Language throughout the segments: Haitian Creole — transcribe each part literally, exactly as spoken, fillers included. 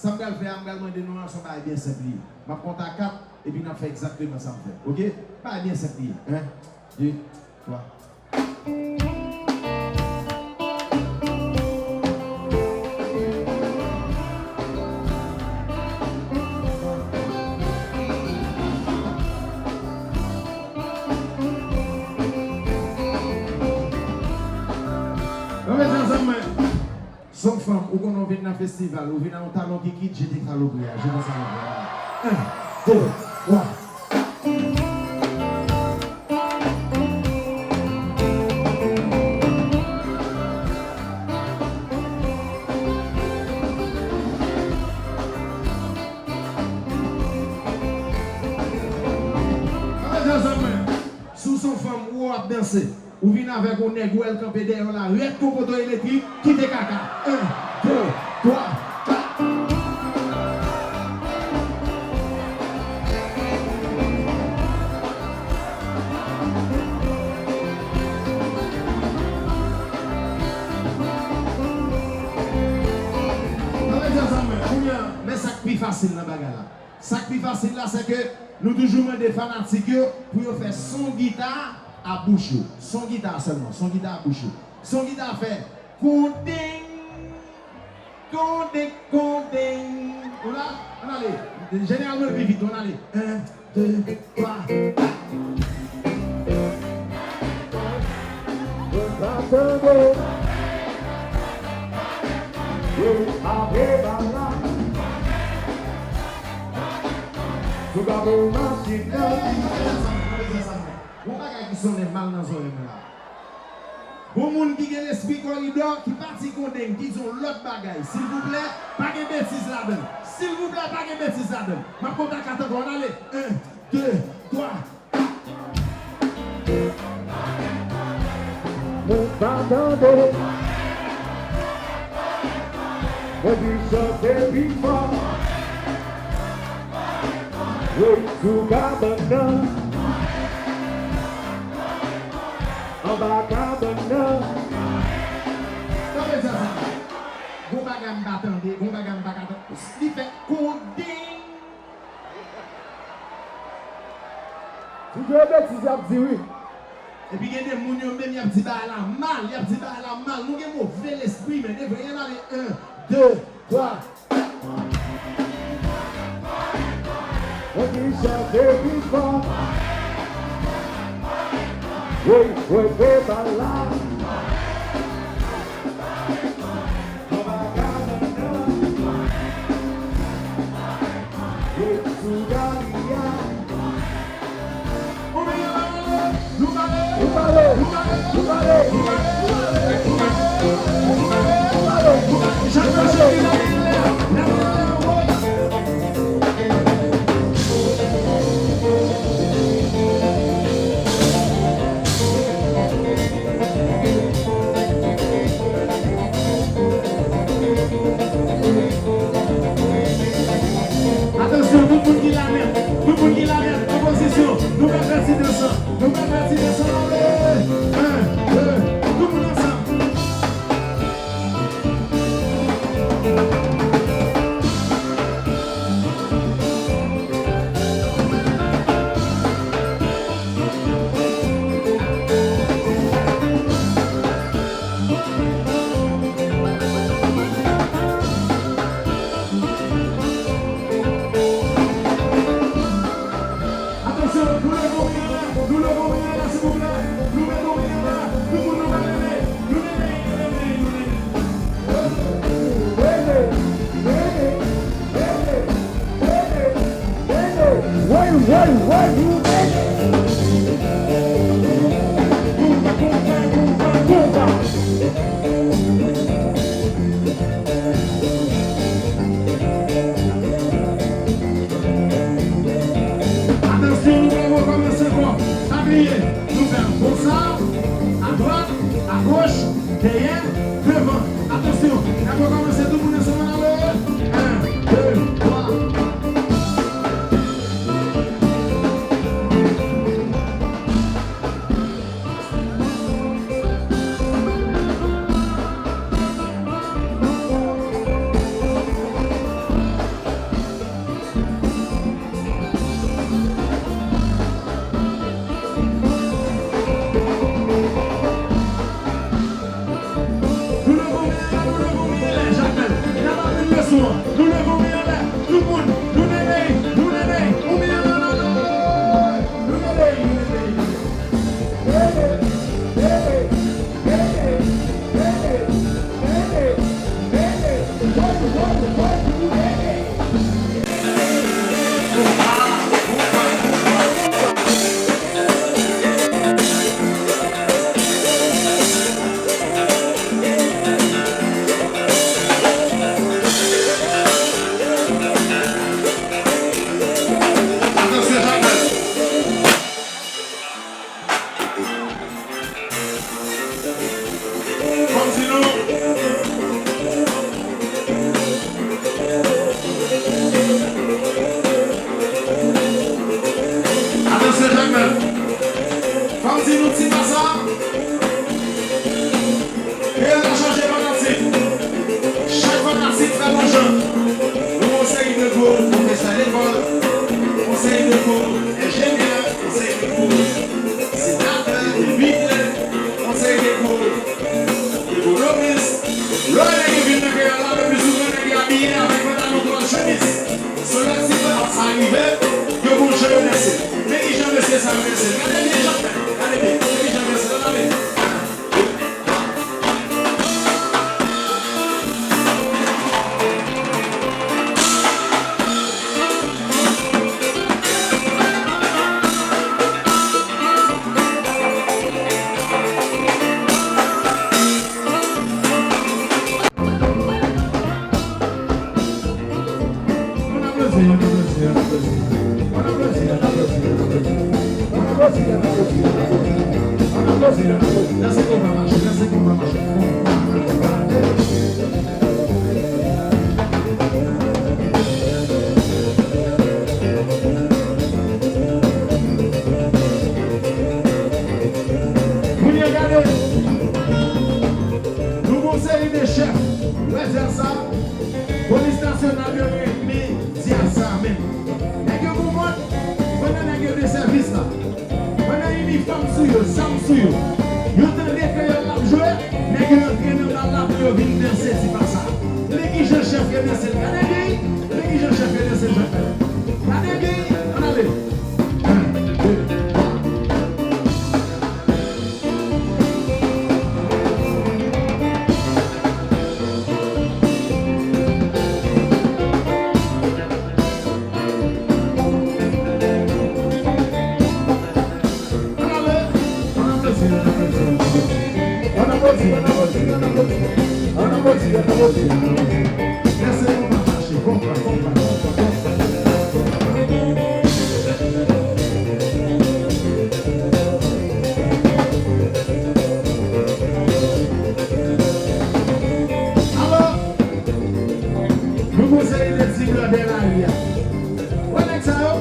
Sa m pral fè a, m pral mande nou an, se yon bagay byen senp li ye. M ap konte a kat, epi n ap fè egzakteman sa m fè. Oke? Bagay byen senp li ye. En, de, twa. Ann mete ansanm men. Son fanm, ou konnen w vin nan festival, ou vin a yon talon ki kit, jete salopri a, jete salopri a. En, de, twa. Ann mete ansanm men. Si w se yon fanm, ou wè w ap danse. Ou vin avèk yon nèg, ou wè l kanpe dèyè w la, rèd kon poto elektrik, kite kaka. En, de, twa, kat. Ann mete ansanm men. Kounye a, men sa k pi fasil nan bagay la. Sa k pi fasil la, se ke nou toujou mande fanatik yo pou yo fè son gita a bouch yo. Son gita sèlman, son gita a bouch yo. Son gita fè kondeng, kondeng, kondeng. Ou la? Ann ale. Jeneralman, l pi vit, ann ale. En, de, twa, kat. Mwen pa tande. Yo, apre bal la. Sou gade machin nan. Gon bagay ki sonnen mal nan zòrèy mwen la. Gon moun ki gen lespri koridò, ki pati kondeng, ki di yon lòt bagay. Silvouplè, pa gen betiz ladan. Silvouplè, pa gen betiz ladan. M ap konte a kat ankò, ann ale. En, de, twa. Mwen pa tande. Mwen di chante pi fò. Woy, sou kabann nan. Anba kabann nan. Sa vle di sa. Gon bagay m pa tande, gon bagay m pa ka tande. Li fè kondeng. Si se betiz y ap di wi. Epi gen de moun yo menm y ap di bagay la mal, y ap di bagay la mal. Nou gen move lespri, men de vre, ann ale. En, de, twa. Mwen di chante pi fò. Woy, woy, fè bal la. Atansyon, tout moun ki la nèt, tout moun ki la nèt, an pozisyon, nou pral fè ti dans lan, nou pral fè ti dans lan, ale! En, de, tout moun ansanm. Atansyon, nou leve men anlè, nou leve men anlè, silvouplè. Nou mete men anlè, tout moun nou ka leve, nou leve, nou leve, nou leve. Leve, leve, leve, leve, leve. Woy, woy, woy, nou leve. Boum, boum, boum, boum, boum, boum. Atansyon, nou pral rekòmanse ankò. Pa bliye, nou fè konsa, adwat, agoch, dèyè, devan. Atansyon, n ap rekòmanse, tout moun ansanm, ale! En, de, twa. Nou leve yon men anlè, tout moun, nou leve, nou leve, yon men anlè, nou leve, nou leve, nou leve. Atansyon, Jakmèl. Kòmsi nou. Atansyon, Jakmèl. Kòmsi nou ti pa sa. Kreyòl la chanje fanatik. Chak fanatik fè yon jan. Nou yon seri de gwo pwofesè lekòl, yon seri de gwo enjenyè, yon seri de gwo senatè, depite, yon seri de gwo ekonomis. Lè nèg yo vin nan kreyòl la, le pli souvan nèg yo abiye avèk pantalon twòl chemiz. Sou lè ti pa sa rive, yo gon jan yo danse. Men ki jan mesye sa yo danse. Gade byen, Jakmèl. Gade byen. Men ki jan yo danse. Gade byen. Kounye a gade, nou gon seri de chèf. Ou wè dyas sa? Polis nasyonal yo renmen dyas sa menm. Nèg yo gon mòd, pandan nèg yo de sèvis la. Pandan inifòm sou yo, zam sou yo, yo tande kreyòl l ap jwe, nèg yo antre nan bal la pou yo vin danse ti pa sa. Men ki jan chèf yo danse l, gade byen, men ki jan chèf yo danse l, Jakmèl. Gade byen, ann ale. En, de, twa. Alò, nou gon seri de ti blòdè lari a. Wè nèg sa yo?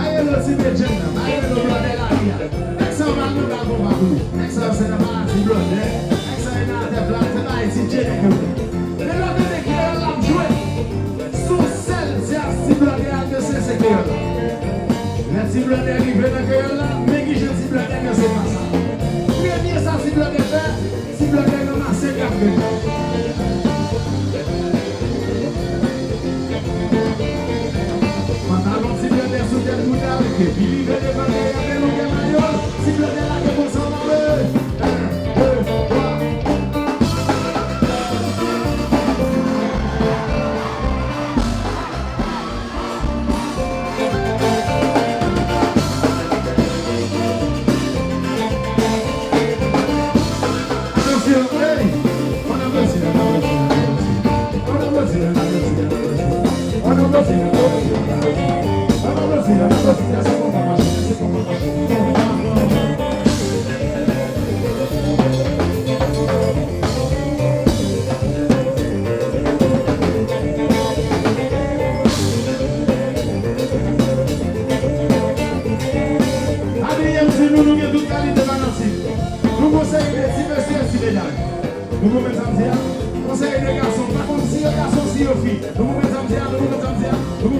Ayelo ti medjenn nan, ayelo blòdè lari a. Nèg sa yo pa al nan bal konpa pou yo. Nèg sa yo se nan paradi blòdè. Nèg sa yo nan atè plat, se pa Ayiti dje nèg yo. Men lè w tande kreyòl l ap jwe, se yon sèl dyas ti blòdè a danse, se kreyòl la. Lè ti blòdè rive nan kreyòl la, men ki jan ti blòdè danse pa sa. Premye sa ti blòdè fè, ti blòdè ranmase gad grenn. Pantalon ti blòdè sou tèt bouda l, epi li rive devan dèyè beloukè mayo l, ti blòdè lage konsa w ale. En, de, twa. Abiye m di nou, nou gen tout kalite fanatik. Nou gon seri de ti mesye, ti medam. Nou konprann sa m di a? Gon seri de gason, pa konn si yo gason, si yo fi. Nou konprann sa m di a? Nou konprann sa m di a? Nou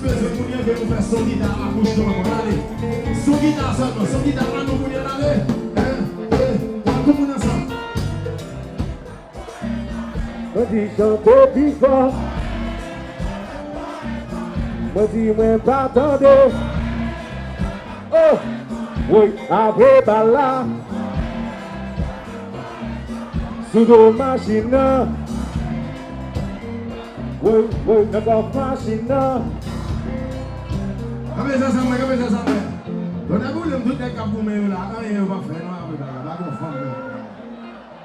Bezwen kounye a ke nou fè son gita a bouch nou ankò. Ale. Son gita sèlman, son gita pa nou kounye a, ale. En, de, twa, tout moun ansanm. Mwen di chante pi fò. Mwen di mwen pa tande. Oh! Woy, apre bal la. Sou do machin nan. Woy, woy, nan kòf machin nan. Kanpe sa, sa mwen, kanpe sa, sa mwen. Tonnè boule m, tout nèg k ap goumen yo la, anyen yo p ap fè non, apre bal la, pa gon fanm yo.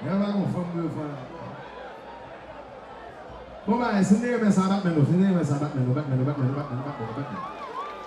Yo pa gon fanm yo fè la. Bon bagay, si n te renmen sa, bat men nou, si n te renmen sa, bat men nou, bat men nou, bat men nou, bat men nou, bat men nou, bat men nou.